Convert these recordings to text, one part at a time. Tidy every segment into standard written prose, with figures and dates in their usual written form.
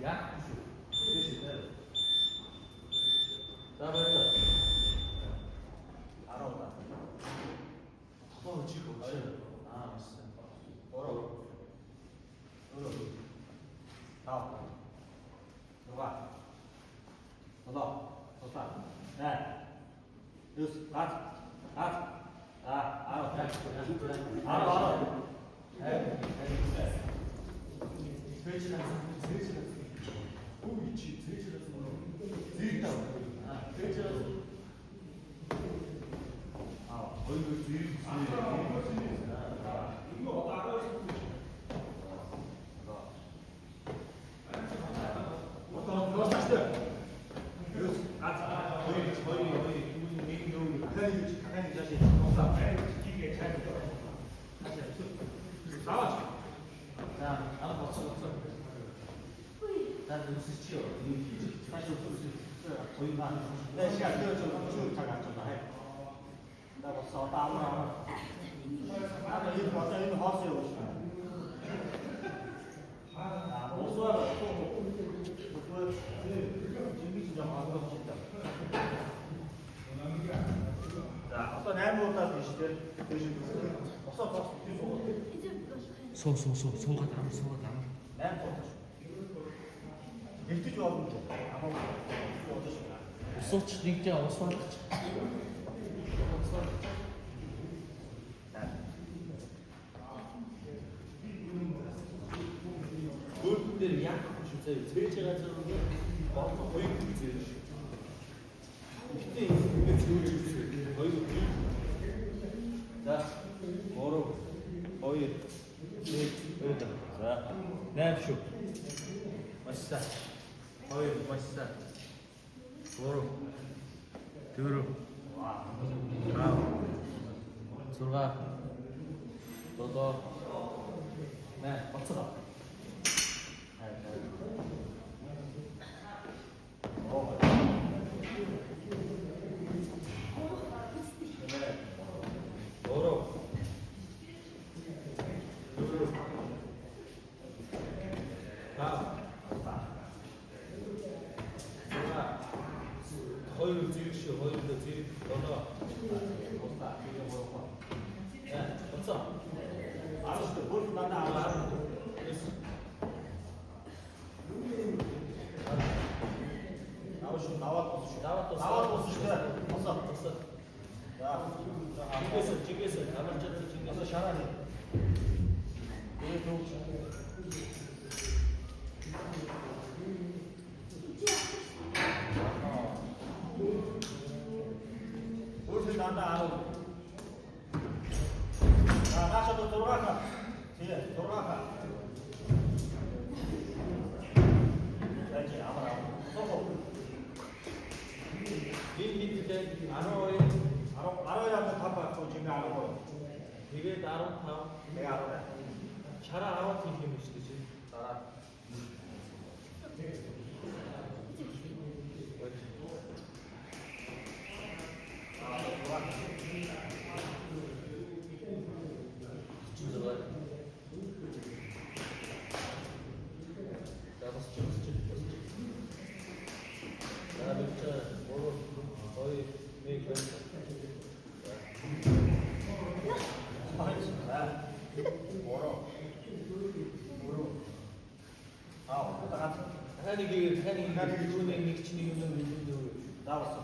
Яахгүй шүү. Тийш үү. За баярлалаа. 10 удаа. Тоо чих өгч. Аа маш сайн. 3 4 5 6 7 8 9 10 10 за 10 10 10. Цээж насан, цээж насан. Үгүй чи цээж насан. Зэрэг тав. Аа цээж насан. Аа хоёр зэрэг зэрэг. Одоо дуусна. 9 10 2 2 2 1 4 дахиад юу дахиад жааш дуусаа. Аваач. За, ам боцсон боцсон. За, нүсч юу? Цааш үсч. Хоёр маа. 네, 시간 저 쭉 잠깐 좀 해. 나 벌써 одоо амар амар. Аа энэ одоо энэ хоос юу шүү. Аа усаар жинхэнэ жам хангах шиг. За одоо 8 удаа биш те. Дээш босоо бос би суугаад. Суу суу суу суугаад амар суугаад амар. 8 удаа шүү. Хэвтэж болно. Амар удаа шүү. Усууч нэг жаа ус болгоч. Ус болгоч. Бөөрн дээр яахгүй шүү заяа. Цээж байгаа зэрэг бол хоёр зэрэг шүү. Гэтэ ингэ цээж үзээ. Хоёр хоёр. За 3 2 1 2. За 8 шүү. Маш сайн. 2 маш сайн. 3 4 5 6 7 8 болцоо. Гурав. Дөрөв. Тав. Зургаа. Хоёр зэрэг шүү, хоёр дөө зэрэг долоо. Уста, тэгээ гурав. Болцоо. 10 шүү. Бүр дандаа 10. 9. Аваа шүү, даваад бос шүү. Даваад бос. Даваад бос шүү. Босоо. Босоо. За. Жигээсэ, жигээсэ, амар чадсан жигээсэ. Одоо шараа нэ. Тэгээд төвч. Өөрөөр дандаа 10. За, нааш одоо 6 ха. Тий, 6 ха. За, чи амар амар. Соо. Энэ хэд лээ? 12, 10 12 аваад 5 байхгүй жингээ 13. тэгээд 15. Тэгээ 18. Шараа 10 хийх юм шүү дээ чи. За. За босч босч босч. За бич 3 2 1 2. За. 3 4 5 одоо ганц. Дахиад нэг дахиад нэг юу нэг нэг чи нэг юм нэг юм. За болсон.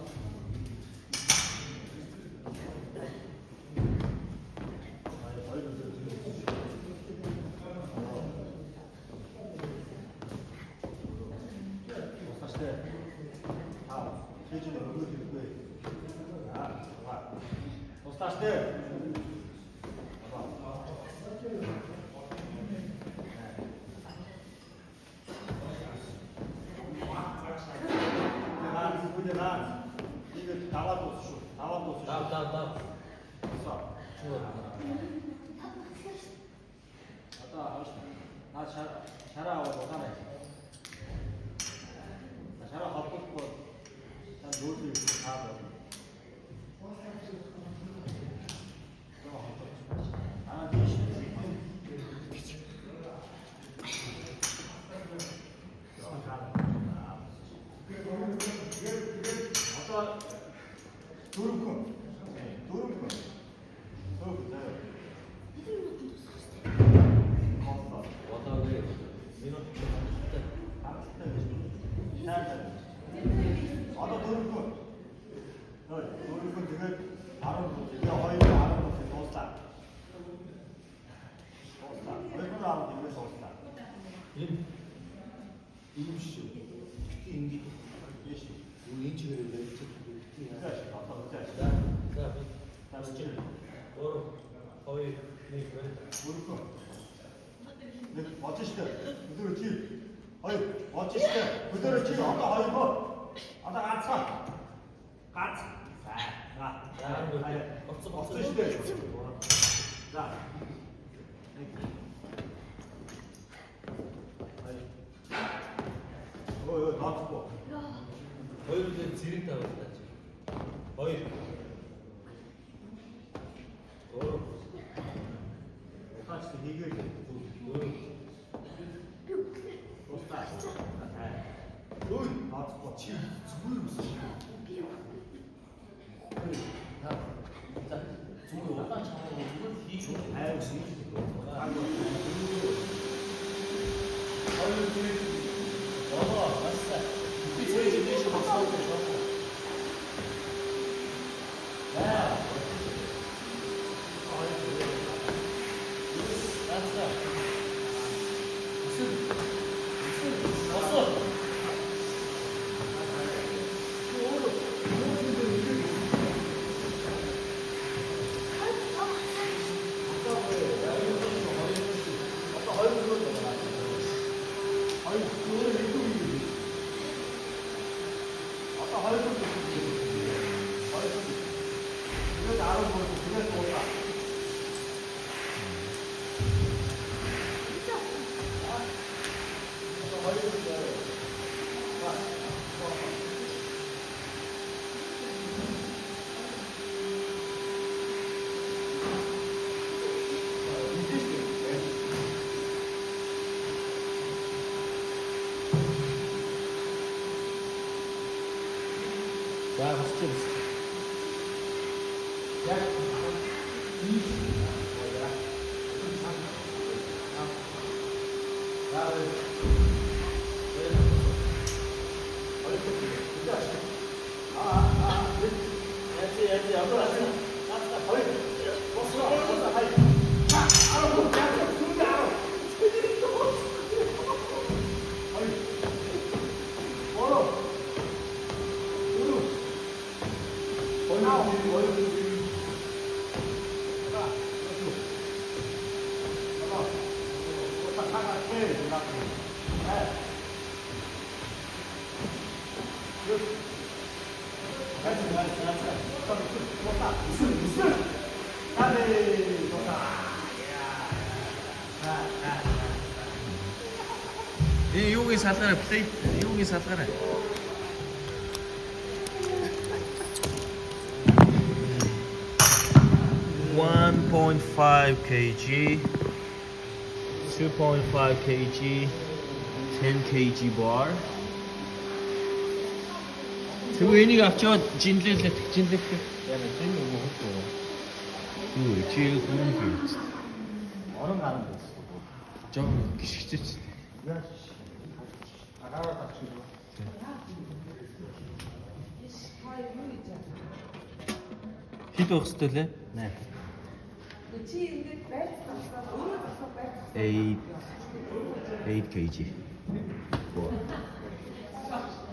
Хоёр өдөр Босооч. Тав. Чиж нэг өгөх хэрэггүй. Аа, зургаа. Туслаач те. Наад, үгүй наад. Ингээд даваад дуусах шүү. Даваад дуусах. Дав дав дав. Босоо. Чуу. Одоо авах шүү. Наад шараа аваад удаанаа. Шараа холбохгүй та дүүрний таа болно. Аа тийш. раунд ингэж дууслаа. Энэ ийм шүү. Бити ингэж Ийш. энэ чигээр барьж бити. За одоо үзээ. За за би За үзээ. 3 2 1 барь. Өргөө. Нэг болж штэ. Өдөрөө чи. Хоёр болж штэ. Өдөрөө чи одоо хоёр гоо. Одоо ганцхан. Ганц. За. За. За Оцсон оцсон штэ. За. Нэг. Хоёр. Ой ой дооцгүй. Хоёр үлээ зэрэг тавиад чи. 2 3 Ухаач хийгээл. 4 Тусдаа. Ой дооцгүй. Чи зүгээр үсэж. За зүгээр удаан чамаа зүгээр хийж Хайр шиг. Хоёр зэрэг болоо маш сайн. Би цээж дэш босоод байна. За. За. Өсөл. Өсөл. Босоо. Одоо хоёр зүгээр байна. Хоёр зүгээр хэдэн үе юм? Одоо хоёр зүгээр. Хоёр зүгээр. Тэгээд 13 тэгээд дууслаа. Одоо хоёр зүгээр. За. Мэдээж дээ. За босч босч. Яг ийм За. Яаж яаж одоо хоёр. Босоо босоо хай. 10 яг түнэ 10. Хоёр. Гурав. Дөрөв. Хоёр хоёр За. Одоо. Одоо хага тэр наа. Аа. Юу? Хайж хайж хайж. Одоо өсөл өсөл. Таа дууслаа. За за. Энэ юугийн салгаараа play юугийн салгаараа. 1.5 kg, 2.5 kg, 10 kg bar. Тэгээ энийг авчиад жинлээлээ жинлээлээ. Яг энэ юм уу? Юу чи хүн хийж. Орон гарan байсан. Жог гიშгчээч. Яа. Агаараа тавчих. Хэд байх хэвтэй лээ? 8. Чи ингээд байр зогсоод өөрөө зогсоод байр 8 8 kg.